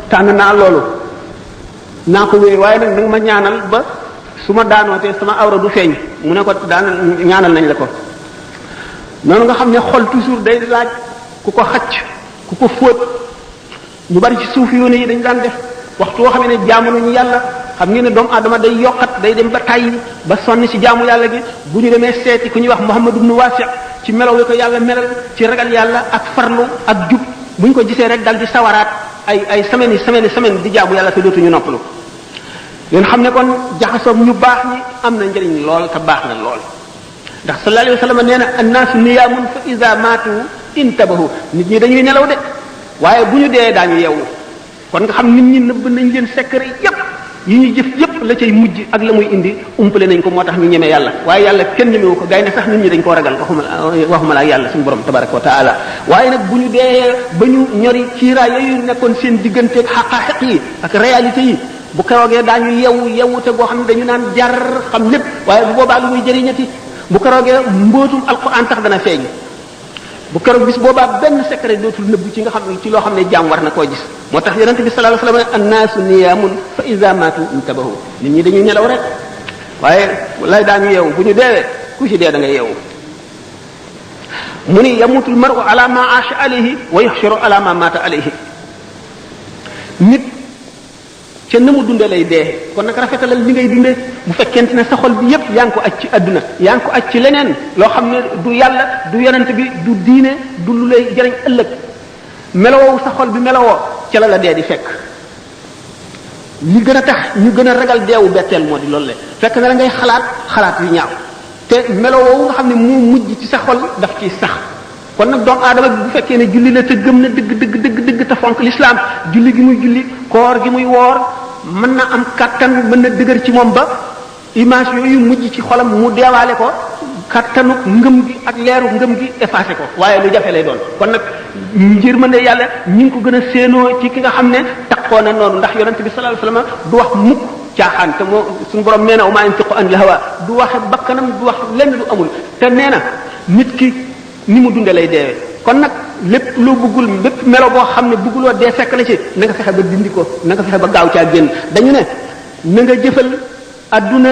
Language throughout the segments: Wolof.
tànn naa loolu naa ko wéy waaye nag nanga ma ñaanal ba su ma daanootee sama awra du feeñ mu ne ko daan ñaanal nañ la ko noonu nga xam ne xol toujours day laaj ku ko xacc ku ko fóot ñu bari ci suuf yoone yi dañ daan def waxtu woo xam ne jaamu nañu yàlla xam ngeen ne doomu aadama day yokkat day dem ba tàyyi ba sonn ci jaamu yàlla gi bu ñu demee seeti ku ñuy wax Muhammad ibn Wasi' ci melaw yi ko yàlla melal ci ragal yàlla ak farlu ak jub bu ñu ko gisee rek dal di sawaraat ay semaine di jaamu yàlla te dootuñu noppalu ngeen xam ne kon jaxasoom ñu baax ñi am na njëriñ lool te baax na lool ndax sallallahu alayhi wa sallam nee na annaasu niyaamun fa iza maatu intabahu nit ñi dañuy nelaw de waaye bu ñu dee daañu yeewu kon nga xam nit ñi nëbb nañ leen secret yépp yi ñuy jëf yépp la cay mujj ak la muy indi umpale nañ ko moo tax ñu ñeme yàlla waaye yàlla kenn ñemewu ko gay ne sax nit ñi dañ koo ragal waxuma la ak yàlla suñu borom tabaraka wa taala waaye nag bu ñu dee ba ñu ñori kiiraay yooyu nekkoon seen digganteeg xaqaaxiq yi ak réalité yi bu keroogee daañu yewwute goo xam ne dañu naan jar xam lépp waaye bu boobaa lu muy jëriñati bu keroogee mbootum alquran tax dana feeñ bu keroog bis boobaa benn secret dootul nëbbu ci nga xam ne ci loo xam ne jaam war na koo gis moo tax yonente bi sallallahu alayhi wasallam annaasu niyaamun fa iza maatu intabahu nit ñi dañuy nelaw rek waaye lay daañu yeewu bu ñu deewee ku ci dee da nga yeewu mu ni yamutul mar'u ala ma aasha alayhi wa yuhsharu ala ma maata alayhi nit ca na mu dunde lay dee kon nag rafetalal li ngay dunde bu fekkente ne sa xol bi yépp yaa ngi ko aj ci àdduna yaa ngi ko aj ci leneen loo xam ne du yàlla du yonent bi du diine du lu lay jëriñ ëllëg melowoo sa xol bi melowoo ca la dee di fekk li gën a tax ñu gën a ragal deewu betteel moo di loolu le fekk na la ngay xalaat yu ñaaw te melowoo nga xam ne moo mujj ci sa xol daf ciy sax kon nag doomu aadama bi bu fekkee ne julli la te gëm na dëgg te fonk l'islam julli gi muy julli koor gi muy woor mën na am kattan mën na dëgër ci moom ba image yooyu mujj ci xolam mu deewaale ko kattanu ngëm gi ak leeru ngëm gi effacé ko waaye lu jafe lay doon kon nag njërmande yàlla ñi ngi ko gën a séenoo ci ki nga xam ne takkoo na noonu ndax yonente bi sallallahu alayhi wasallam du wax mukk caaxaan te moo suñu borom nee na wa maa yantiqu anil hawa du waxe bakkanam du wax lenn du amul te nee na nit ki ni mu dunde lay deewee kon nag lépp loo bëggul lépp melo boo xam ne bëgguloo dee fekk la ci na nga fexe ba dindi ko na nga fexe ba gaaw caa génn dañu ne na nga jëfal adduna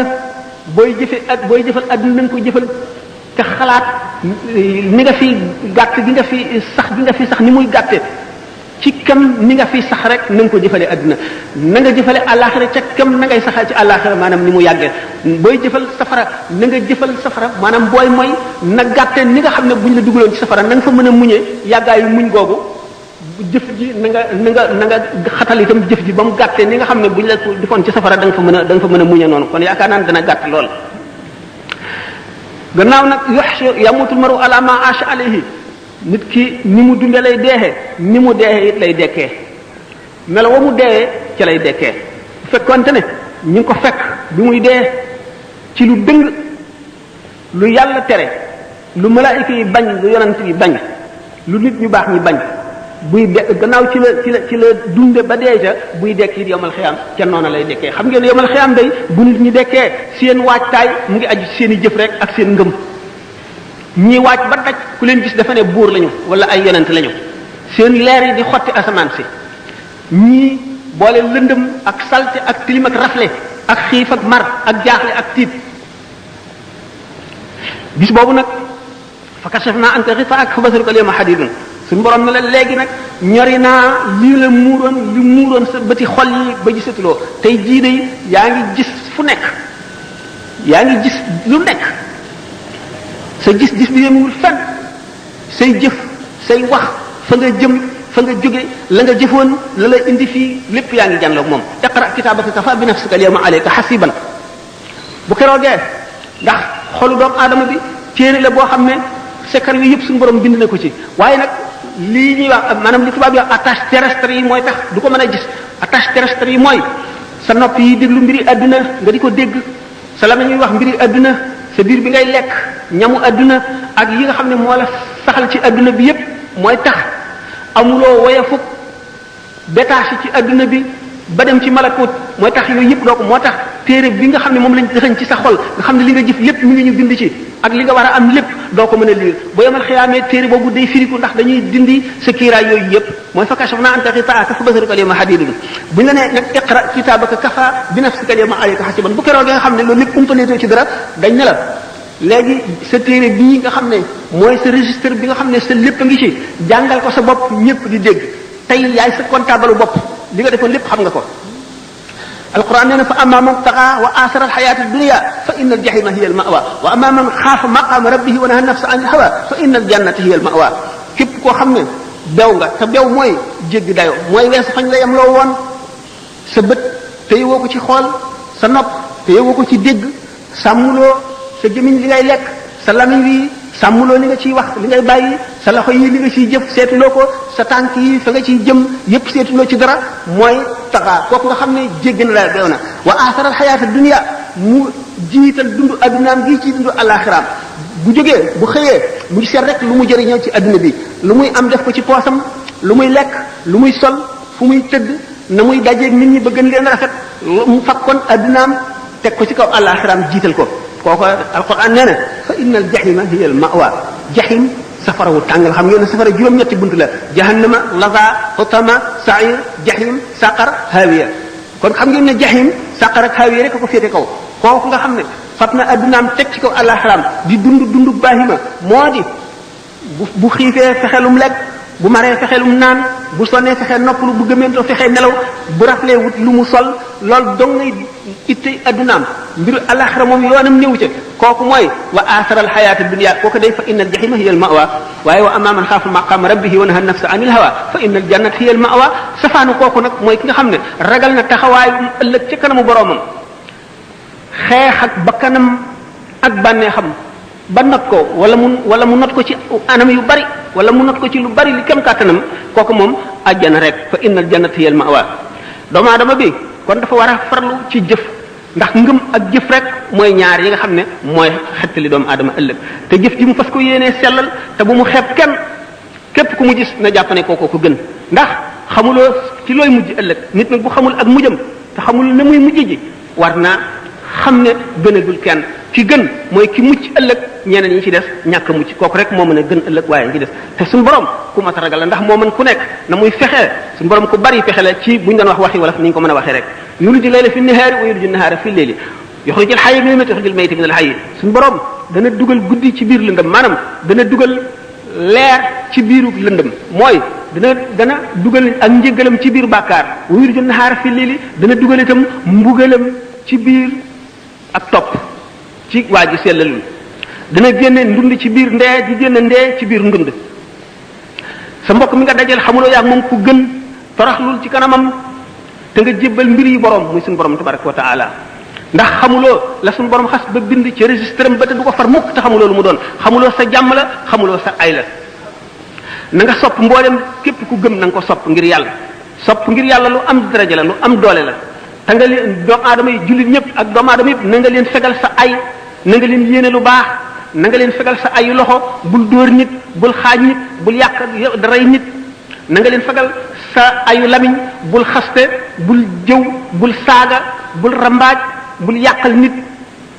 booy jëfal adduna na nga ko jëfal te xalaat ni nga fi gàtt gi nga fi sax ni muy gàtte ci kam ni nga fi sax rek na nga ko jëfale adduna na nga jëfale àllaaxira ca kam na ngay saxal ci àllaaxira maanaam ni mu yàggee booy jëfal safara na nga jëfal safara maanaam booy mooy na gàtte ni nga xam ne buñ la dugaloon ci safara na nga fa mën a muñee yàggaayu muñ googu jëf ji na nga xatal itam jëf ji ba mu gàttee ni nga xam ne buñ la defoon ci safara da nga fa mën a muñee noonu kon yaakaar naa ne dana gàtt lool gannaaw nag yamutul maru ala ma asha alayhi nit ki ni mu dunde lay deexee ni mu deexee it lay dekkee melo wa mu deexee ci lay dekkee bu fekkonte ne ñu ngi ko fekk bi muy dee ci lu dëng lu yàlla tere lu malaayika yi bañ lu yonent yi bañ lu nit ñu baax ñi bañ buy dekk gannaaw ci la dunde ba dee ca buy dekk it yomal xiyaam ca noona lay dekkee xam ngeen yomal xiyaam day bu nit ñi dekkee seen waajtaay mu ngi aju ci seen i jëf rek ak seen ngëm ñii waaj ba daj ku leen gis dafa ne buur lañu wala ay yonent lañu seen leer yi di xotti asamaan si ñii boole lëndëm ak salte ak tilim ak rafle ak xiif ak mar ak jaaxle ak tiit bis boobu nag fa kashafna anka ghitaa'aka fa basaruka al-yawma hadiidun suñu borom ne la léegi nag ñori naa lii la muuroon sa bëti xol yi ba gisatuloo tey jii de yaa ngi gis fu nekk yaa ngi gis lu nekk sa gis-gis bi yemul fenn say jëf say wax fa nga jëm fa nga jóge la nga jëfoon la la indi fii lépp yaa ngi jànloog moom iqra kitaabaka kafaa bi nafsika al-yawma alayka hasiban bu keroogee ndax xolu doomu aadama bi téere la boo xam ne secret yi yëpp suñu borom bind na ko ci waaye nag lii ñuy wax maanaam li tubaab yi wax attache terrestre yi mooy tax du ko mën a gis attache terrestre yi mooy sa nopp yi déglu mbiri adduna nga di ko dégg sa la ñuy wax mbiri adduna sa biir bi ngay lekk ñamu adduna ak yi nga xam ne moo la saxal ci adduna bi yépp mooy tax amuloo woyafuk détaché ci adduna bi ba dem ci malakut mooy tax yooyu yëpp doo ko moo tax téere bi nga xam ne moom lañ dëxañ ci sa xol nga xam ne li nga jëf lépp mi ngi ñu bind ci ak li nga war a am lépp doo ko mën a liir bu yemal xiyaamee téere boobu day firiku ndax dañuy dindi sa kiiraay yooyu yëpp mooy fa kashafnaa anka ghitaa'aka fa basaruka al-yawma hadiidun bu ñu la nee nag iqra kitaabaka kafaa bi nafsika al-yawma alayka hasiiban bu keroog nga xam ne loolu lépp umpaleetoo ci dara dañ ne la léegi sa téere bii nga xam ne mooy sa registre bi nga xam ne sa lépp a ngi ci jàngal ko sa bopp ñëpp di dégg tey yaay sa comptable bopp li nga defoon lépp xam nga ko alquran nee na fa amma man taxa wa asara alxayata addunia fa inna aljahima hiya almawa wa amma man xaafa maqama rabbihi wa naha nafsa an ilhawa fa inna aljannata hiya almawa képp koo xam ne bew nga te bew mooy jéggi dayo mooy weesu fañ la yem loo woon sa bët te yowoo ko ci xool sa nopp te yowoo ko ci dégg sàmmuloo sa gémmiñ li ngay lekk sa lamiñ wi sàmmuloo li nga ciy wax li ngay bàyyi sa loxo yi li nga ciy jëf seetuloo ko sa tànk yi fa nga ciy jëm yépp seetuloo ci dara mooy taxaa kooku nga xam ne jéggi na la beew na wa asaral xayaata dunia mu jiital dund addunaam gi ci dund alaxiraam bu jógee bu xëyee mu ngi seet rek lu mu jëriñoo ci adduna bi lu muy am def ko ci poosam lu muy lekk lu muy sol fu muy tëdd na muy dajeeg nit ñi ba gën leen rafet mu fakkoon addunaam teg ko ci kaw alaxiraam jiital ko kooku alquran nee na fa inna al jahima hiya al mawa jahim safara wu tàng la xam ngeen ne safara juróom-ñetti bunt la jahannama laza hutama sa'ir jahim saqar hawiya kon xam ngeen ne jahim saqar ak hawiya rek ko féete kaw kooku nga xam ne fat na addunaam teg ci kaw alaxiraam di dund baahima moo di bu xiifee fexelum lekk bu maree fexelum naan bu sonnee fexe noppalu bu gëmeentoo fexe nelaw bu raflee wut lu mu sol loolu dong ngay itte addunaam mbiru alaxira moom yoonam néew ca kooku mooy wa asaral xayaata dunia kooku day fa inna al jahima hiya al mawa waaye wa amma man xaafa maqama rabbihi wa naha nafsa anil hawa fa inna al jannata hiya al mawa safaanu kooku nag mooy ki nga xam ne ragal na taxawaay ëllëg ca kanamu boroomam xeex ak bakkanam ak bànneexam ba not ko wala mu not ko ci anam yu bari wala mu not ko ci lu bari li kem kàttanam kooku moom àjjana rek fa innal jannata hiya al ma'wa doomu aadama bi kon dafa war a farlu ci jëf ndax ngëm ak jëf rek mooy ñaar yi nga xam ne mooy xettali doomu aadama ëllëg te jëf ji mu fas ko yéenee sellal te bu mu xeeb kenn képp ku mu gis na jàpp ne kooko ko gën ndax xamuloo ci looy mujj ëllëg nit nag bu xamul ak mujjam te xamul ne muy mujj ji war naa xam ne gënagul kenn ki gën mooy ki mucc ëllëg ñeneen ñi ci des ñàkk mucc kooku rek moo mën a gën ëllëg waaye ñi ci des te suñu borom ku mat a ragal la ndax moo mën ku nekk na muy fexee suñu borom ku bari fexe la ci buñu doon wax waxi wala ni ñu ko mën a waxee rek yuliju layla fi nahaari wa yuliju nahaara fi leyli yuxrijul hayya minal mayyiti wa yuxrijul mayyita minal hayyi suñu borom dana dugal guddi ci biir lëndëm maanaam dana dugal leer ci biiru lëndëm mooy dana dugal ak njëgalam ci biir bàkkaar wa yuliju nahaara fi leyli dana dugal itam mbugalam ci biir ak topp ci waa ji sellalul dana génne ndund ci biir ndee di génne ndee ci biir ndund sa mbokk mi nga dajal xamuloo yaa moom ku gën toroxlul ci kanamam te nga jébbal mbir yi borom muy suñu borom tabaraka wa taala ndax xamuloo la suñu borom xas ba bind ci registre am ba te du ko far mukk te xamuloo lu mu doon xamuloo sa jàmm la xamuloo sa ay la na nga sopp mboolem képp ku gëm na nga ko sopp ngir yàlla sopp ngir yàlla lu am daraja la lu am doole la te nga leen doomu aadama yi jullit ñëpp ak doomu aadama yëpp na nga leen fegal sa ay na nga leen yéene lu baax na nga leen fegal sa ayu loxo bul dóor nit bul xaaj nit bul yàq rey nit na nga leen fegal sa ayu lamiñ bul xaste bul jëw bul saaga bul rambaaj bul yàqal nit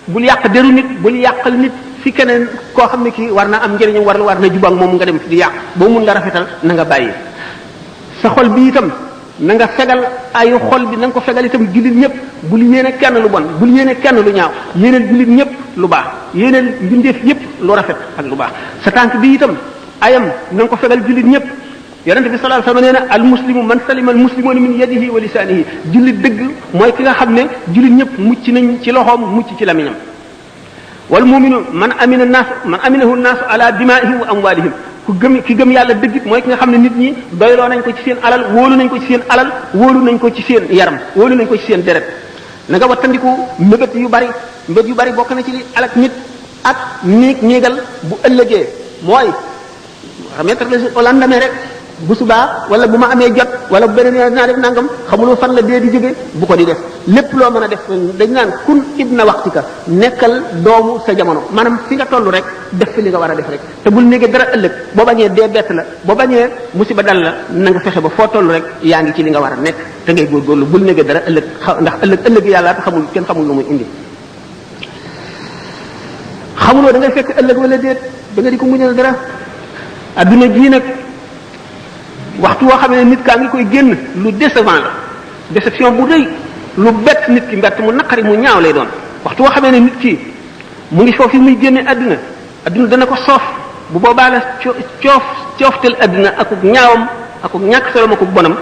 bul yàq deru nit bul yàqal nit fi keneen koo xam ne kii war na am njëriñam war na jubak moom nga dem di yàq boo mun la rafetal na nga bàyyi sa xol bi itam na nga fegal ayu xol bi na nga ko fegal itam jullit ñëpp bul yéene kenn lu bon bul yéene kenn lu ñaaw yéeneel jullit ñëpp lu baax yéeneel mbindeef yëpp lu rafet ak lu baax sa tànk bi itam ayam na nga ko fegal jullit ñëpp yonente bi sallallahu alayhi wasallam nee na al muslimu man salima al muslimuna min yadihi wa lisanihi jullit dëgg mooy ki nga xam ne jullit ñëpp mucc nañ ci loxoom mucc ci lamiñam wal muminu man aminahu naasu ala dimaihim wa amwalihim ki gëm yàlla dëgg mooy ki nga xam ne nit ñi doyloo nañ ko ci seen alal wóolu nañ ko ci seen alal wóolu nañ ko ci seen yaram wóolu nañ ko ci seen deret na nga wattandiku mbébét yu bari bokk na ci li alak nit ak néegal bu ëllëgee mooy remettre au lendemain rek bu subaa wala bu ma amee jot wala bu beneen yoon dinaa def nangam xamuloo fan la dee di jóge bu ko di def lépp loo mën a def dañ naan kun ibna waxtika nekkal doomu sa jamono maanaam fi nga toll rek def fi li nga war a def rek te bul néegee dara ëllëg boo bañee dee bett la boo bañee musiba dal la na nga fexe ba foo toll rek yaa ngi ci li nga war a nekk te ngay góorgóorlu bul néegee dara ëllëg ndax ëllëg yàlla te xamul kenn xamul lu muy indi xamuloo da ngay fekk ëllëg wala déet ba nga di ko muñal dara. adduna bii nag waxtu woo xam ne nit kaa ngi koy génn lu décevant la déception bu rëy lu bett nit ki mbett mu naqari mu ñaaw lay doon waxtu woo xamee ne nit ki mu ngi foofu muy génne adduna dana ko soof bu boobaa la cooftel adduna akuk ñaawam akuk ñàkk solom akuk bonam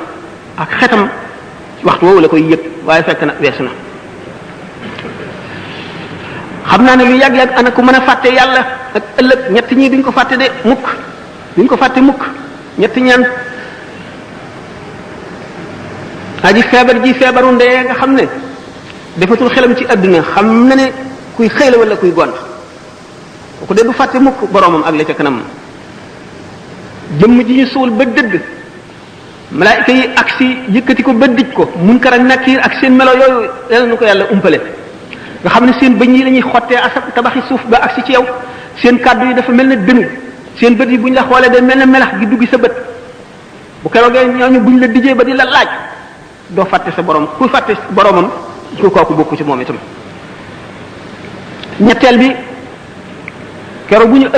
ak xetam waxtu woowu la koy yëg waaye fekk na weesu na. xam naa ne lu yàgg-yàgg ana ku mën a fàtte yàlla ak ëllëg ñett ñii duñ ko fàtte de mukk duñ ko fàtte mukk ñett ñaan aji feebar ji feebaru ndee nga xam ne defatul xelam ci àdduna xam na ne kuy xëy la wala kuy gont kooku de du fàtte mukk boroomam ak la ca kanam jëmm ji ñu suul ba dëgg malaayika yi ak si yëkkati ko ba dij ko munkar ak nakiir ak seen melo yooyu yàlla na ko yàlla umpale nga xam ne seen bëñ yi lañuy xottee asak tabaxi suuf ba ak si ci yow seen kàddu yi dafa mel ne dënu seen bët yi buñ la xoolee day mel ne melax gi duggi sa bët bu keroogee ñooñu buñ la dijee ba di la laaj doo fàtte sa borom ku fàtte boromam ku kooku bokku ci moom itam. ñetteel bi keroog bu ñu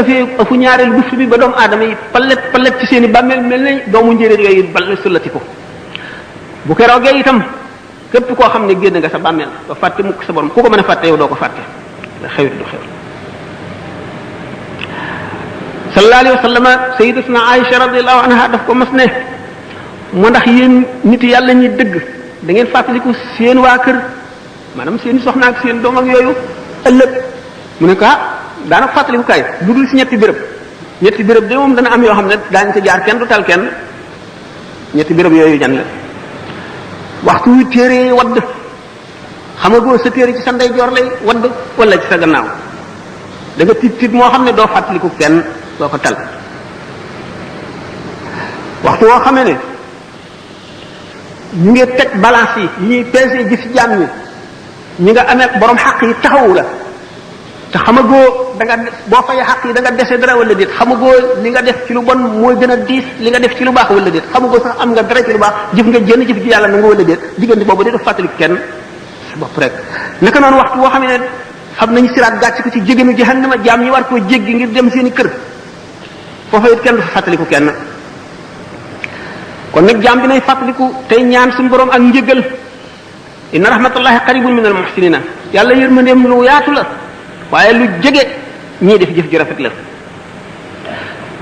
ëfu ñaareel buft bi ba doomu aadama yi palet ci seen i bàmmeel mel ne doomu njéeréer yooyu bal sullati ko bu keroogee itam képp koo xam ne génn nga sa bàmmeel doo fàtte mukk sa borom ku ko mën a fàtte yow doo ko fàtte da xewit du xew. sallallahu alayhi wa sallam sayyidatuna Aïcha radiyallahu anha daf ko mas ne moo ndax yéen nit yàlla ñi dëgg da ngeen fàttaliku seen waa kër maanaam seen soxna ak seen doom ak yooyu ëllëg mu ne ko daanaka fàttaliku kaay lu dul si ñetti béréb de moom dana am yoo xam ne daañu ko jaar kenn du tal kenn ñetti béréb yooyu jan la waxtu wi téere wadd xamagoo sa téere ci sa ndeyjoor lay wadd wala ci sa gannaaw da nga tiit moo xam ne doo fàttaliku kenn doo ko tal waxtu woo xamee ne ñu ngi teg balance yi ñuy peese jëf ci jaam ñi nga amee borom xaq yi taxawu la te xamagoo da nga boo fayee xaq yi da nga dese dara wala déet xamagoo li nga def ci lu bon mooy gën a diis li nga def ci lu baax wala déet xamagoo sax am nga dara ci lu baax jëf nga jënd jëf ci yàlla na nga wala déet diggante boobu de def fàttali kenn sa bopp rek. naka noonu waxtu woo xam ne xam nañu siraat gàcc ko ci jégenu jahannama jaam ñi war koo jéggi ngir dem seen i kër foofa it kenn du fa fàttaliku kenn. kon nag jaam bi nay fàttaliku tey ñaan suñu borom ak njëgal inna rahmatullahi qaribun min al muhsinina yàlla yërmandeem lu yaatu la waaye lu jege ñii def jëf ju rafet la.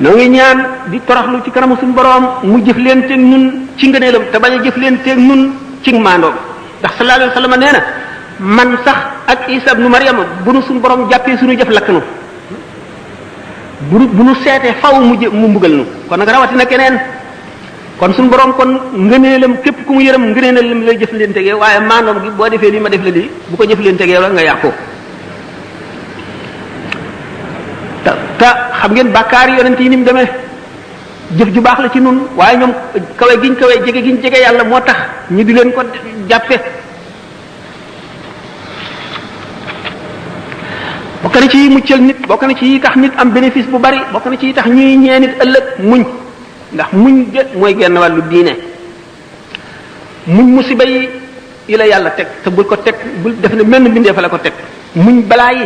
noo ngi ñaan di toroxlu ci kanamu suñu borom mu jëf leen teeg ñun ci ngëneelam te bañ a jëf leen teeg ñun ci maandoom ndax sallallahu alayhi wa sallam nee na man sax ak Isa ibnu Maryam bu nu suñu borom jàppee suñu jëf lakk nu bu nu seetee faw mu mbugal nu kon nag rawatina keneen. kon suñu borom kon ngëneelam képp ku mu yërëm ngëneelam lay jëf leen tegee waaye maandoom gi boo defee lii ma def la lii bu ko jëf leen tegee la nga yàqu. te xam ngeen bàkkaar yonent yi ni mu demee jëf ju baax la ci nun waaye ñoom kawe giñ kawe jege giñ jege yàlla moo tax ñu di leen ko jàppe. bokk na ci yi muccal nit bokk na ci yi tax nit am bénéfice bu bari bokk na ci yi tax ñuy ñee nit ëllëg muñ. ndax muñ de mooy genn wàllu diine muñ musiba yi la yàlla teg te bul ko teg bul def ne menn mbindee fa la ko teg muñ balaa yi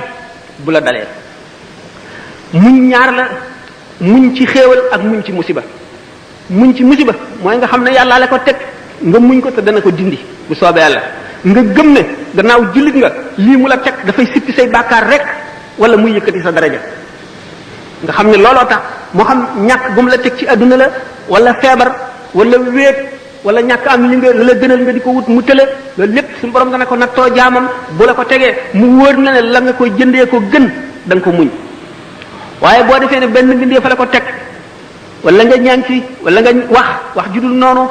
bu la dalee muñ ñaar la muñ ci xéewal ak muñ ci musiba muñ ci musiba mooy nga xam ne yàllaa la ko teg nga muñ ko te dana ko dindi bu soobee yàlla nga gëm ne gannaaw jullit nga lii mu la teg dafay sippi say bàkkaar rek wala muy yëkkati sa daraja nga xam ne looloo tax moo xam ñàkk bu mu la teg ci adduna la wala feebar wala wéet wala ñàkk am li nga la gënal nga di ko wut mu tële loolu lépp suñu borom dana ko nattoo jaamam bu la ko tegee mu wóor na ne la nga koy jëndee ko gën da nga ko muñ waaye boo defee ne benn bindee fa la ko teg wala nga ñaan ci wala nga wax ju dul noonu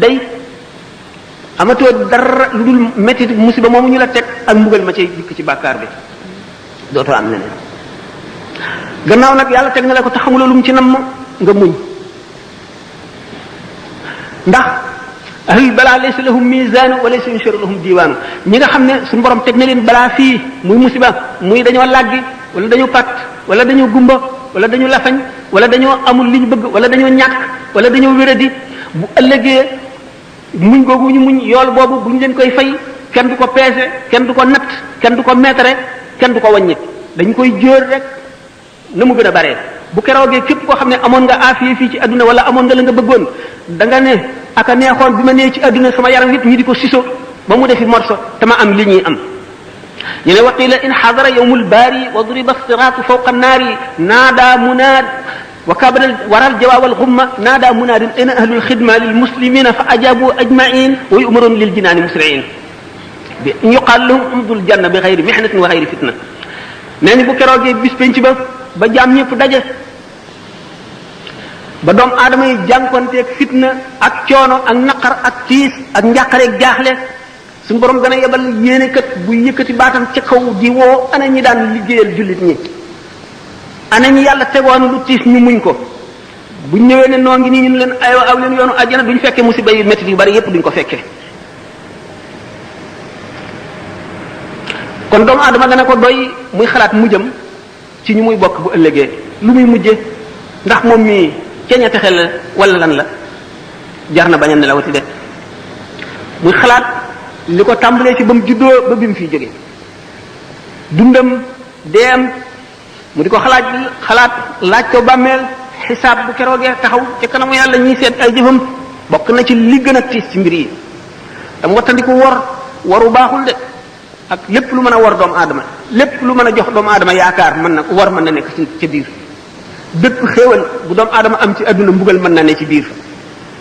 day amatoo dara lu dul métti musiba moomu ñu la teg ak mbugal ma cay jikk ci bàkkaar bi dootoo am leneen gannaaw nag yàlla teg na la ko te xamuloo lu mu ci namm nga muñ ndax ahlul balaa laysa lahum mizaanu wa laysa yunsharu lahum diiwaanu ñi nga xam ne suñu borom teg na leen balaa fii muy musiba muy dañoo làggi wala dañoo pàtt wala dañoo gumba wala dañoo lafañ wala dañoo amul li ñu bëgg wala dañoo ñàkk wala dañoo wéradi bu ëllëgee muñ googu ñu muñ yool boobu bu ñu leen koy fay kenn du ko peese kenn du ko natt kenn du ko meetare kenn du ko wàññi dañ koy jóor rek na mu gën a baree bu keroogee képp koo xam ne amoon nga aafiya fii ci adduna wala amoon nga la nga bëggoon da nga ne aka neexoon bi ma nee ci adduna sama yaram yëpp ñi di ko siso ba mu defi morso te ma am li ñuy am ñu ne waqila in xadara yawmul baari wa duriba siraatu fawqa annaari naada munaad wa kabara waral jawaawal xumma naada munaadin ayna ahlul xidma lil muslimina fa ajabu ajmain wa yumaroon lil jinaani musriin bi yuqaal lahum umdul janna bi xayri mihnatin wa xayri fitna nee ni bu keroogee bis penc ba jaam ñëpp daje ba doomu aadama yi jànkonteeg fitna ak coono ak naqar ak tiis ak njàqareeg jaaxle suñu borom dana yebal yéene kat bu yëkkati baatam ca kaw di woo ana ñi daan liggéeyal jullit ñi ana ñi yàlla tegoon lu tiis ñu muñ ko buñ ñëwee ne noo ngi nii ñu leen aywa aw leen yoonu àjjana duñ fekkee musiba yu métti yu bari yépp duñ ko fekkee kon doomu aadama dana ko doy muy xalaat mujjam ci ñu muy bokk bu ëllëgee lu muy mujje ndax moom mii ceeña texe la wala lan la jar na bañ a nelawati de muy xalaat li ko tàmbalee ci ba mu juddoo ba bi mu fiy jóge dundam deem mu di ko xalaat laaj ko bàmmeel xisaab bu keroogee taxaw ci kanamu yàlla ñuy seet ay jëfam bokk na ci li gën a tiis ci mbir yi dam wattandiku waru baaxul de ak lépp lu mën a war doomu aadama lépp lu mën a jox doomu aadama yaakaar mën na war mën na nekk ci biir bépp xéewal bu doomu aadama am ci adduna mbugal mën na ne ci biir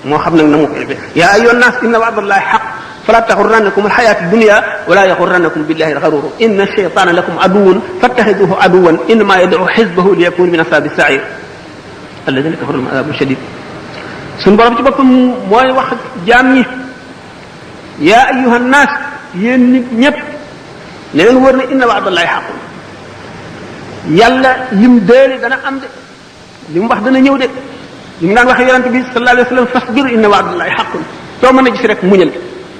moo xam nag na mu koy defee yaa ayyuhan naas inna wa'dallahi haqq fala taxurrannakum alxayaatu dunya wala yaxurrannakum billahi alxaruur inna shaytaana lakum aduwwun fattaxiduhu aduwwan innama yad'u xisbahu liyakunu min ashaabi sa'iir alladina kafaru lahum adaabun shadiid suñu borom ci boppam mooy wax jaam ñi yaa ayyuhan naas yéen nit ñëpp ne leen wër ne inna wa'dallahi haqqun yàlla lim déeli dana am de li mu wax dana ñëw de li mu daan waxee yonente bi sallallahu alayhi wa sallam fasbir inna wa'dallahi haqqun soo mën a gis rek muñal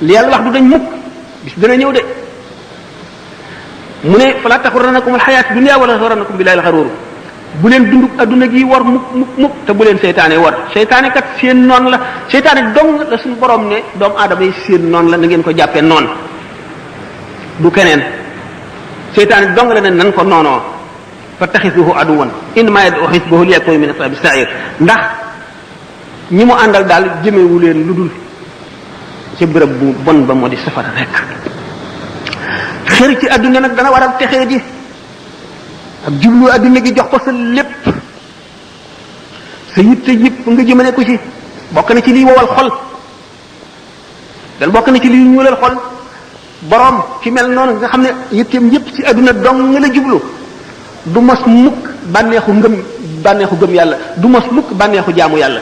li yàlla wax du dañ mukk bis dana ñëw de mu ne fala taxurrannakum alxayaatu dunya wala taxurrannakum billahi alxaruur bu leen dunduk adduna gi war mukk te bu leen seytaane war seytaane kat seen noon la seytaane dong la suñu borom ne doomu aadama yi seen noon la na ngeen ko jàppee noon du keneen seytaane dong la ne nan ko noonoo fattaxisuhu aduwan innama yad'u xisbahu liyakunu min ashaabi sa'iir ndax ñi mu àndal daal jëmewu leen lu dul ca bërëb bu bon ba moo di safara rek xër ci adduna nag dana waral texee di ak jublu adduna gi jox ko sa lépp sa yitte yëpp nga jëmale ko ci bokk na ci liy wowal xol dan bokk na ci liy ñuulal xol borom ki mel noonu nga xam ne yitteem yëpp ci adduna dong nga la jublu du mos mukk bànneexu gëm yàlla du mos mukk bànneexu jaamu yàlla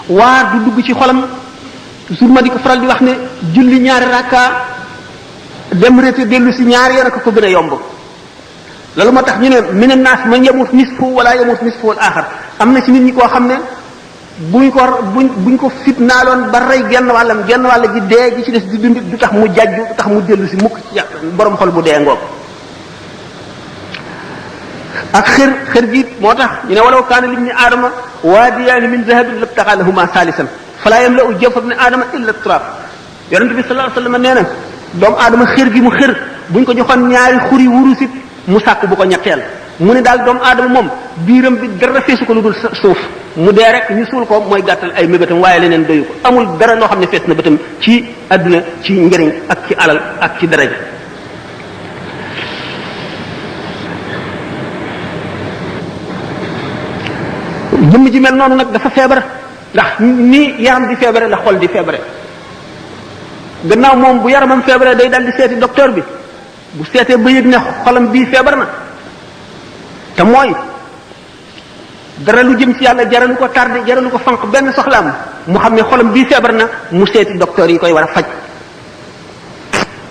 waa du dugg ci xolam toujours ma di ko faral di wax ne julli ñaari rakka dem rété dellu si ñaari yoon ko gën a yomb loolu moo tax ñu ne mina naas man yamut nisfu wala yamut nisfu al axar am na ci nit ñi koo xam ne buñ ko fitnaaloon ba rey genn wàll gi dee gi ci des di dund du tax mu jajju du tax mu dellu si mukk ci borom xol bu dee ngoog ak xër gi moo tax ñu ne walaw kaana libni aadama waadiyaani min zahabin labtaxa lahuma saalisan falaa yamla'u jawfa ibni aadama illa turaab yonent bi sallallahu alayhi wa sallam nee na doomu aadama xër gi mu xër buñ ko joxoon ñaari xuri wurusit mu sàkk bu ko ñetteel mu ne daal doomu aadama moom biiram bi dara feesu ko lu dul suuf mu dee rek ñu suul ko mooy gàttal ay mébétam waaye leneen doyu ko amul dara loo xam ne fees na bëtam ci àdduna ci njëriñ ak ci alal ak ci daraja jëmm ji mel noonu nag dafa feebar ndax ni yaram di feebare la xol di feebare gannaaw moom bu yaramam feebare day dal di seeti docteur bi bu seetee ba yëg ne xolam bii feebar na te mooy dara lu jëm ci yàlla jaralu ko tardé jaralu ko fanq benn soxlaam mu xam ne xolam bii feebar na mu seeti docteur yi koy war a faj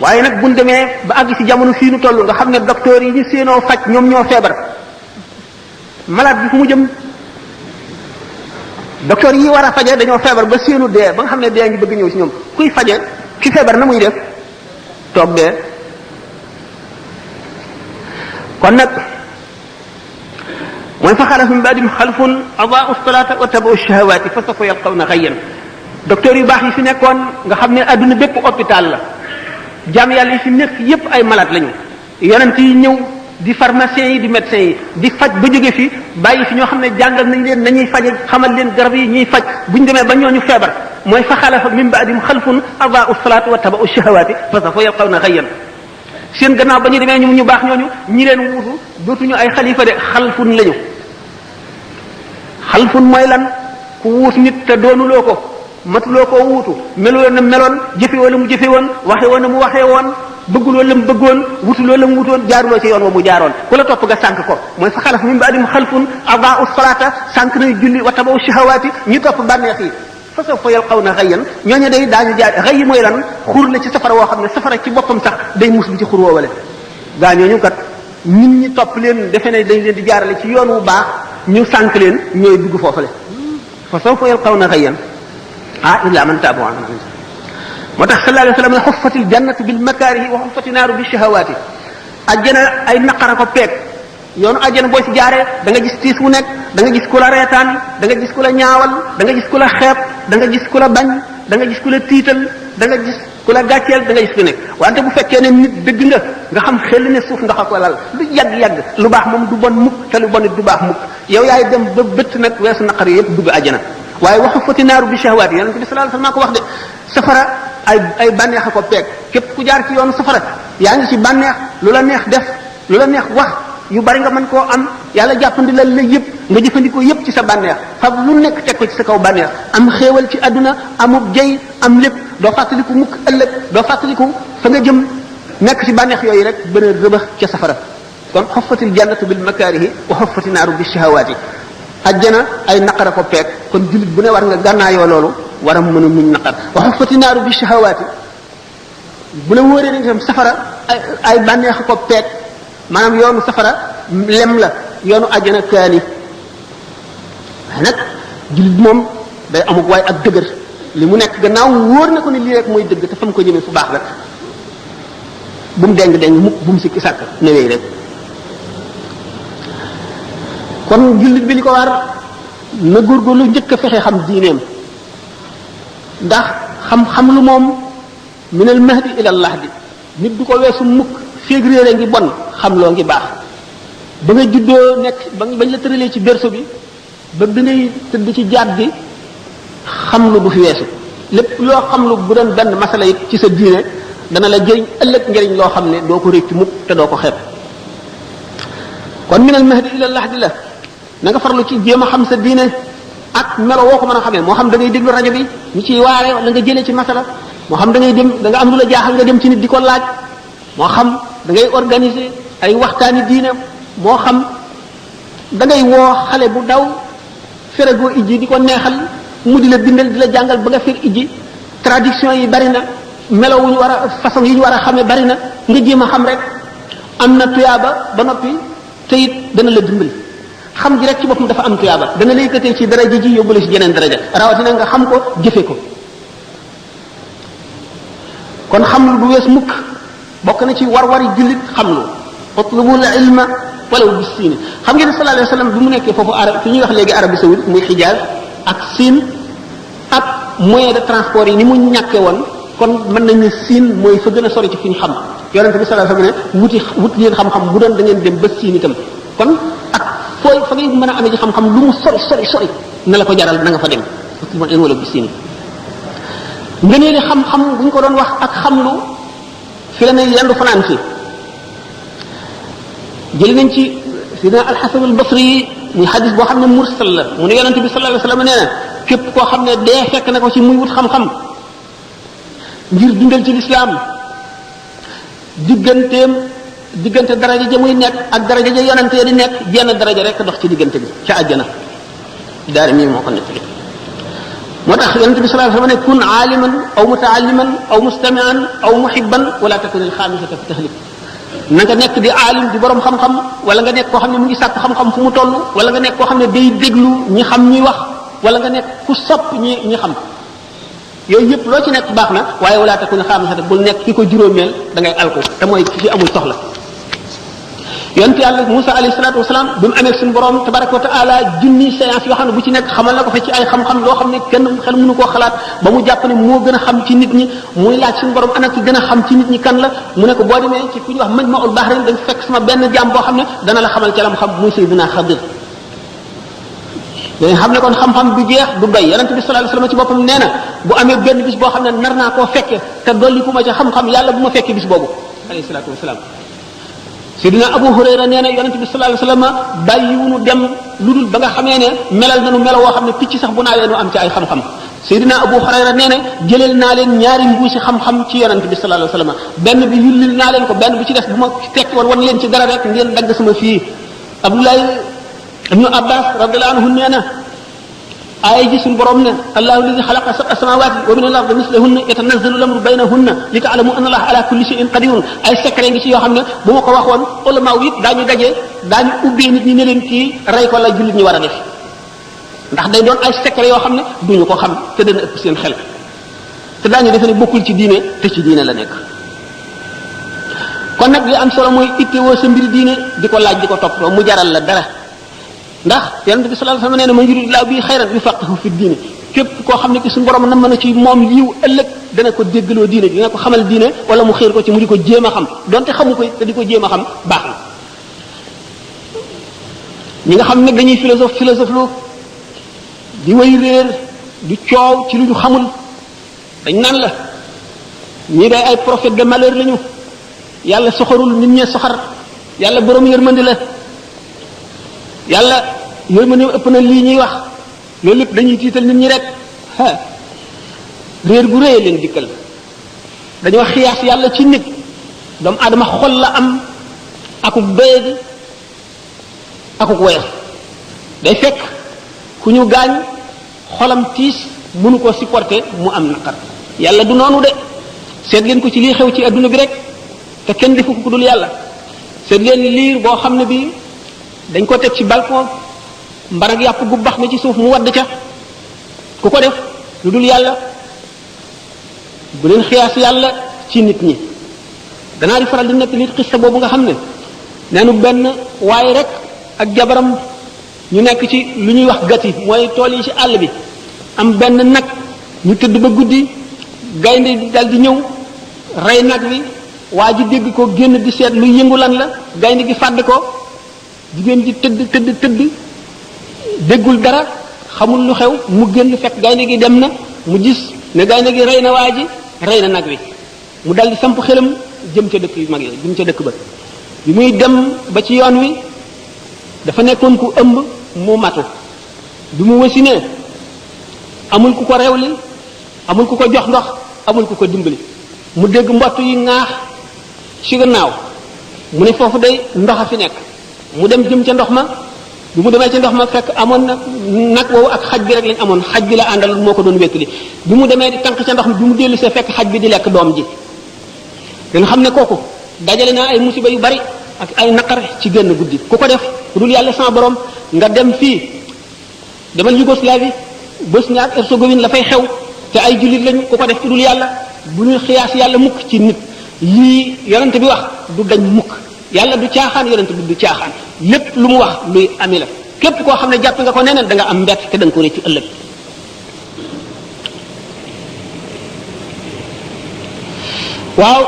waaye nag buñ demee ba àgg ci jamono fii nu toll nga xam ne docteur yi ñu séenoo faj ñoom ñoo feebar malade bi fu mu jëm docteur yi war a faje dañoo feebar ba séenu dee ba nga xam ne dee ngi bëgg ñëw ci ñoom kuy faje ki feebar na muy def toog dee kon nag mooy fa xalafa min ba'dihim xalfun adaa'u salaata wa tabaa'u shahawaati fa sawfa yalqawna ghayyan docteur yu baax yi fi nekkoon nga xam ne adduna bépp hôpital la jaam yàlla yi fi nekk yépp ay malade lañu yonent yi ñëw di pharmaciens yi di médecins yi di faj ba jóge fi bàyyi fi ñoo xam ne jàngal nañ leen nañuy faje xamal leen garab yi ñuy faj buñ demee ba ñooñu feebar mooy fa xalafa min ba'dihim xalfun adaa'u salaata wa taba'u shahawaati fa sawfa yalqawna ghayyan seen gannaaw ba ñu demee ñu baax ñooñu ñi leen wuutu dootuñu ay xalifa de xalfun lañu xalfun mooy lan ku wuut nit te doonuloo ko matuloo koo wuutu meloo na meloon jëfe wala mu jëfe woon waxe woon na mu waxee woon bëgguloo la mu bëggoon wutuloo la mu wutoon jaaruloo ci yoon wa mu jaaroon ku la topp nga sànk ko mooy fa xalaf min ba'dihim xalfun adaa'u salaata sànk nañu julli wa tabaw shahawaati ñu topp bànneex yi fa sawfa yalqawna ghayyan ñooñu day daañu jaar ghayyi mooy lan xur la ci safara woo xam ne safara ci boppam sax day mus bi ci xur woowale gaa ñooñu kat nit ñi topp leen defe ne dañ leen di jaarale ci yoon wu baax ñu sànk leen ñooy dugg foofale fa sawfa yalqawna ghayyan illa man taaba wa amila moo tax sallallahu alayhi wa sallam ne xuffatil jannatu bil makaarihi wa xuffati naaru bi shahawaati ajjana ay naqara ko peeg yoonu ajjana boo ci jaaree da nga gis tiis wu nekk da nga gis ku la reetaan da nga gis ku la ñaawal da nga gis ku la xeeb da nga gis ku la bañ da nga gis ku la tiital da nga gis ku la gàcceel da nga gis ku nekk wante bu fekkee ne nit dëgg nga xam xel ne suuf nga ko lal lu yàgg-yàgg lu baax moom du bon mukk te lu bon it du baax mukk yow yaay dem ba bëtt nag weesu naqar yi yëpp dugg ajjana waaye waxu fati naaru bi shahwaat yonent bi sallallahu alayhi wasallam ko wax de safara ay bànneex a ko peeg képp ku jaar ci yoonu safara yaa ngi ci bànneex lu la neex def lu la neex wax yu bari nga mën koo am yàlla jàppandi la yëpp nga jëfandikoo yëpp ci sa bànneex fab lu nekk teg ko ci sa kaw bànneex am xéewal ci àdduna amub jey am lépp doo fàttaliku mukk ëllëg doo fàttaliku fa nga jëm nekk ci bànneex yooyu rek bën a rëbax ca safara kon xoffatil jannatu bil makaarihi wa xoffati naaru bi shahawaati ajjana ay naqara ko peeg kon jullit bu ne war nga gànnaayoo loolu war a mën a muñ naqar wa xuffati naaru bi shahawaati bu la wóoree ne itam safara ay bànneex ko peeg maanaam yoonu safara lem la yoonu ajjana kaani waaye nag jullit moom day amuk waay ak dëgër li mu nekk gannaaw wóor na ko ni lii rek mooy dëgg te fa mu ko jëmee fu baax la bu mu deng mukk bu mu sikki sàkk newee rek kon jullit bi li ko war na góorgóorlu njëkk a fexe xam diineem ndax xam-xam lu moom minal mahdi ilal lahdi nit du ko weesu mukk féeg réere ngi bon xam loo ngi baax ba nga juddoo nekk bañ la tëralee ci berceau bi ba bi ngay tëdd ci jaat bi xam lu du fi weesu lépp loo xam lu bu doon benn masala it ci sa diine dana la jëriñ ëllëg njëriñ loo xam ne doo ko réccu mukk te doo ko xeeb kon minal mahdi ilal lahdi la na nga farlu ci jéem a xam sa diine ak melo woo ko mën a xamee moo xam da ngay déglu rajo bi ñu ciy waare wala nga jëlee ci masala moo xam da ngay dem da nga am lu la jaaxal nga dem ci nit di ko laaj moo xam da ngay organiser ay waxtaani diine moo xam da ngay woo xale bu daw feragoo ijji di ko neexal mu di la bindal di la jàngal ba nga fer ijji traduction yi bari na melo wu ñu war a façon yi ñu war a xamee bari na nga jéem a xam rek am na tuyaaba ba noppi te it dana la dimbali xam ji rek ci boppam dafa am tuyaaba dana lay yëkkatee ci daraja ji yóbbu la ci jeneen daraja rawatina nga xam ko jëfe ko kon xam lu du wees mukk bokk na ci war-wari jullit xam lu utlubul ilma walaw bis siin xam ngeen ne sallallahu alayhi wasallam bi mu nekkee foofu arab fi ñuy wax léegi Arabie saoudite muy Hijaz ak Siin ak moyen de transport yi ni mu ñàkkee woon kon mën nañ ne Siin mooy fa gën a sori ci fi ñu xam yonente bi sallallahu alayhi wasallam ne wut leen xam-xam bu doon da ngeen dem ba Siin itam kon ak fooy fa ngay mën a amee ci xam-xam lu mu sori na la ko jaral na nga fa dem wala bis siin nga nee xam-xam bu ñu ko doon wax ak xam-lu fi la ne yendu fanaan fi jël nañ ci sidna al-Hasan al-Basri muy xadis boo xam ne mursal la mu ne yonente bi sallallahu alayhi wasallam nee na képp koo xam ne dee fekk na ko ci muy wut xam-xam ngir dundal ci lislaam diggante daraja ja muy nekk ak daraja ja yonente ya di nekk jenn daraja rek dox ci diggante bi ca àjjana daari mii moo ko nettali moo tax yonente bi sallallahu alayhi wasallam ne kun aaliman aw mutaalliman aw mustami'an aw muhibban wala takun al-xaamisata fi tahlik na nga nekk di aalim di borom xam-xam wala nga nekk koo xam ne mu ngi sàkk xam-xam fu mu toll wala nga nekk koo xam ne day déglu ñi xam ñuy wax wala nga nekk ku sopp ñi xam yooyu yëpp loo ci nekk baax na waaye wala takun al-xaamisata bul nekk ki ko juróomeel da ngay alku te mooy ki fi amul soxla yonent yàlla Musa alayhi salaatu wasalaam bi mu amee suñu borom tabaraka wa taala junni séance yoo xam ne bu ci nekk xamal na ko fa ci ay xam-xam loo xam ne kenn xel mënu koo xalaat ba mu jàpp ne moo gën a xam ci nit ñi muy laaj suñu borom ana ki gën a xam ci nit ñi kan la mu ne ko boo demee ci fu ñuy wax Majma'ul Bahrayn dañ fekk sama benn jaam boo xam ne dana la xamal ca lam xam muy Sayyidina Xadir dañ xam ne kon xam-xam du jeex du doy yonent bi sallallahu alayhi wasallam ci boppam nee na bu amee benn bis boo xam ne nar naa koo fekke te dolli ku ma ca xam-xam yàlla bu ma fekkee bis boobu alayhi salaatu wasalaam Seydina Abu Hurayra nee na yonent bi sallallahu alayhi wasallam bàyyiwunu dem lu dul ba nga xamee ne melal nañu melo woo xam ne picc sax bu naawee nu am ci ay xam-xam Seydina Abu Hurayra nee na jëleel naa leen ñaari mbuusi xam-xam ci yonent bi sallallahu alayhi wasallam benn bi yullil naa leen ko benn bi ci des bu ma tekki woon wan leen ci dara rek ngeen dagg sama fii Abdullah ibnu Abbas radiyallahu anhu nee na aaya ji suñu borom ne allahu alladi xalaqa sab'a samawati wa min al-ardi mislahunna yatanazzalu al-amru baynahunna li ta'lamu anna allaha ala kulli shay'in qadirun ay secret ngi ci yoo xam ne bu ma ko waxoon ulama yi daañu daje daañu ubbee nit ñi ne leen kii rey ko la jullit ñi war a def ndax day doon ay secret yoo xam ne duñu ko xam te dana ëpp seen xel te daañu defe ne bokkul ci diine te ci diine la nekk kon nag li am solo mooy ittewoo sa mbiri diine di ko laaj di ko toppatoo mu jaral la dara ndax yonent bi sallallahu alayhi wasallam nee na man yuridillahu bihi xayran yufaqihu fi diine képp koo xam ne ki suñu borom na mën a ci moom yiw ëllëg dana ko déggaloo diine dina ko xamal diine wala mu xiir ko ci mu di ko jéem a xam donte xamu ko te di ko jéem a xam baax na ñi nga xam ne dañuy philosophe lu di way réer di coow ci lu ñu xamul dañ naan la ñii day ay prophète de malheur lañu yàlla soxorul nit ñee soxar yàlla borom yërmandi la yàlla yooyu ma ne ëpp na lii ñuy wax loolu lépp dañuy tiital nit ñi rek réer gu réy leen dikkal dañoo xiyaas yàlla ci nit doomu aadama xol la am akuk doyadi akuk woyof day fekk ku ñu gaañ xolam tiis mënu ko supporter mu am naqar yàlla du noonu de seet leen ko ci lii xew ci adduna bi rek te kenn defu ko dul yàlla seet leen liir boo xam ne bi dañ ko teg ci balcon mbarag yàpp gu bax na ci suuf mu wadd ca ku ko def lu dul yàlla bu leen xiyaas yàlla ci nit ñi danaa di faral di nekk nit xista boobu nga xam ne neenu benn waaye rek ak jabaram ñu nekk ci lu ñuy wax gati mooy tool yi ci àll bi am benn nag ñu tëdd ba guddi gaynde dal di ñëw rey nag wi waa ji dégg ko génn di seet lu yëngu lan la gaynde gi fàdd ko jigéen ji tëdd déggul dara xamul lu xew mu génn fekk gaynde gi dem na mu gis ne gaynde gi rey na waa ji rey na nag wi mu dal di samp xelam jëm ca dëkk yu mag yi jëm ca dëkk ba bi muy dem ba ci yoon wi dafa nekkoon ku ëmb mu matu bi mu wasinee amul ku ko rewli amul ku ko jox ndox amul ku ko dimbali mu dégg mbott yi ŋaax ci gannaaw mu ne foofu day ndox a fi nekk mu dem jëm ca ndox ma bi mu demee ca ndox ma fekk amoon na nag woowu ak xaj bi rek lañ amoon xaj bi la àndal moo ko doon wéttali bi mu demee di tànk ca ndox mi bi mu dellu see fekk xaj bi di lekk doom ji danga xam ne kooku dajale naa ay musiba yu bari ak ay naqar ci génn guddi ku ko def ku dul yàlla sans borom nga dem fii demal Yougoslavie Bosnie ak Herzégovine la fay xew te ay jullit lañu ku ko def ku dul yàlla bu ñu xiyaas yàlla mukk ci nit lii yonent bi wax du dañ mukk yàlla du caaxaan yonent bi du caaxaan lépp lu mu wax luy ami la képp koo xam ne jàpp nga ko neneen da nga am mbett te da nga ko réccu ëllëg waaw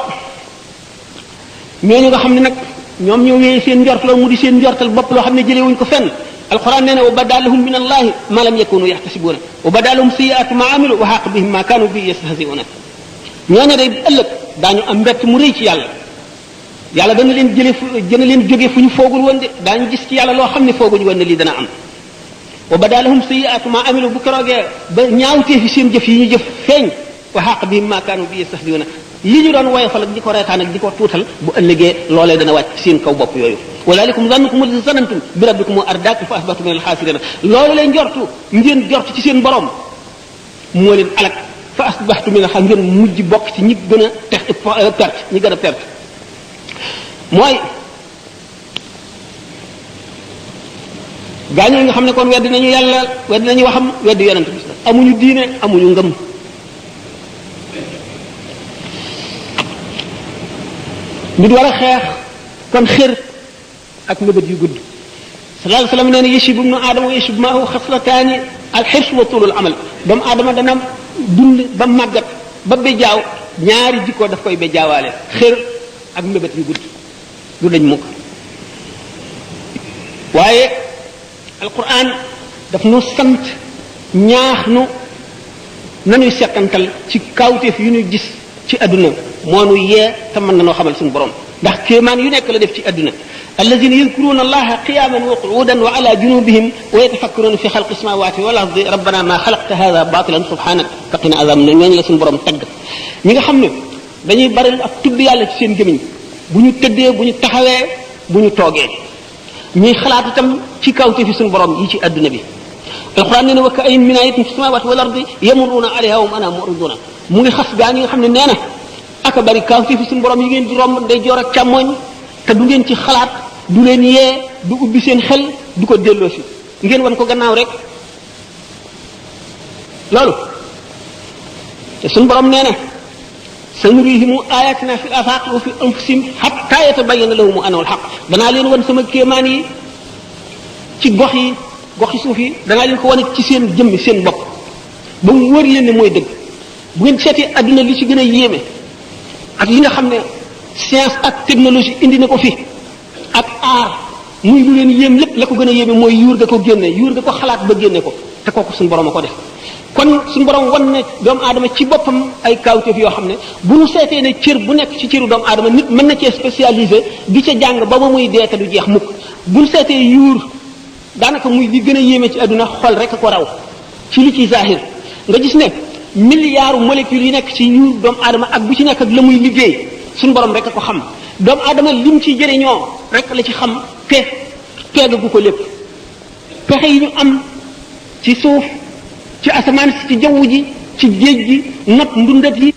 ñooñu nga xam ne nag ñoom ñoo wéyee seen njortal mu di seen njortal bopp loo xam ne jëlee wuñ ko fenn alquran nee na wa badalahum min allahi ma lam yakunu yaxtasibuna wa badalahum sayiatu ma amilu wa xaq bihim ma kanu bi yastahziuna ñooñu day ëllëg daañu am mbett mu rëy ci yàlla yàlla dana leen dana leen jóge fu ñu foogul woon de daañu gis ci yàlla loo xam ne fooguñu woon ne lii dana am wa badalahum sayiatu ma amilu bu keroogee ba ñaawtee fi seen jëf yi ñu jëf feeñ wa xaq bihim ma kanu bi yastahziuna li ñu doon woyofal ak di ko reetaan ak di ko tuutal bu ëllëgee loolee dana wàcc seen kaw bopp yooyu walaalikum zannukum allati zanantum bi rabbikum ardaakum fa asbahtum min alxaasirina loolu lay njortu ngeen jortu ci seen borom moo leen alak fa asbahtum min alxaasirina ngeen mujj bokk ci ñi gën a perte ñi gën a perte mooy gaañoo nga xam ne kon weddi nañu yàlla weddi nañu waxam weddi yonent bi amuñu diine amuñu ngëm nit war a xeex kon xër ak mébét yu gudd sallallahu alayhi wasallam nee na yashibu ibnu aadama wa yashibu maahu xaslataani alxirs wa tulul amal doomu aadama dana dund ba màggat ba bejaaw ñaari jikko daf koy bejaawaale xër ak mébét yu gudd du dañ mukk waaye alquran daf nu sant ñaax nu nanuy settantal ci kawteef yu ñu gis ci adduna moo nu yee te mën na noo xamal suñu borom ndax kéemaan yu nekk la def ci adduna alladina yadkuruna allaha qiyaman wa qu'udan wa ala junubihim wa yatafakkaruna fi xalqi samawati wal ardi rabbana ma xalaqta hada batilan subhanak faqina azab na ñooñu la suñu borom tagg ñi nga xam ne dañuy bari ak tudd yàlla ci seen gémmiñ bu ñu tëddee bu ñu taxawee bu ñu toogee ñuy xalaat itam ci kawteefi suñu borom yi ci adduna bi alquran nee na wa ka'ayyin min ayatin fi samawati wal ardi yamurruna alayha wa hum anha mu'riduna mu ngi xas gaa ñi nga xam ne nee na aka bari kawteefi suñu borom yi ngeen di romb day joor ak càmmooñ te du ngeen ci xalaat du leen yee du ubbi seen xel du ko delloo si ngeen wan ko gannaaw rek loolu te suñu borom nee na sanurihimu ayatina fil afaqi wa fi anfusihim hatta yatabayyana lahum annahu al-haqq danaa leen wan sama kéemaan yi ci gox yi suuf yi danaa leen ko wane ci seen jëmmi seen bopp ba mu wër leen ne mooy dëgg bu ngeen seetee adduna li ci gën a yéeme ak li nga xam ne science ak technologie indi na ko fi ak aar muy lu leen yéem lépp la ko gën a yéeme mooy yuur ga ko génne yuur ga ko xalaat ba génne ko te kooku suñu borom a ko def kon suñu borom wan ne doomu aadama ci boppam ay kawteef yoo xam ne bu ñu seetee ne cër bu nekk ci cëru doomu aadama nit mën na cee spécialisé di ca jàng ba muy dee te du jeex mukk bu ñu seetee yuur daanaka muy li gën a yéeme ci àdduna xol rek a ko raw ci li ci zahir nga gis ne milliards molécules yi nekk ci yuur doomu aadama ak bu ci nekk ak la muy liggéey suñu borom rek a ko xam doomu aadama lim ci jëriñoo rek la ci xam peegagu ko lépp pexe yi ñu am ci suuf ci asamaan si ci jaww ji ci géej gi not ndundat yi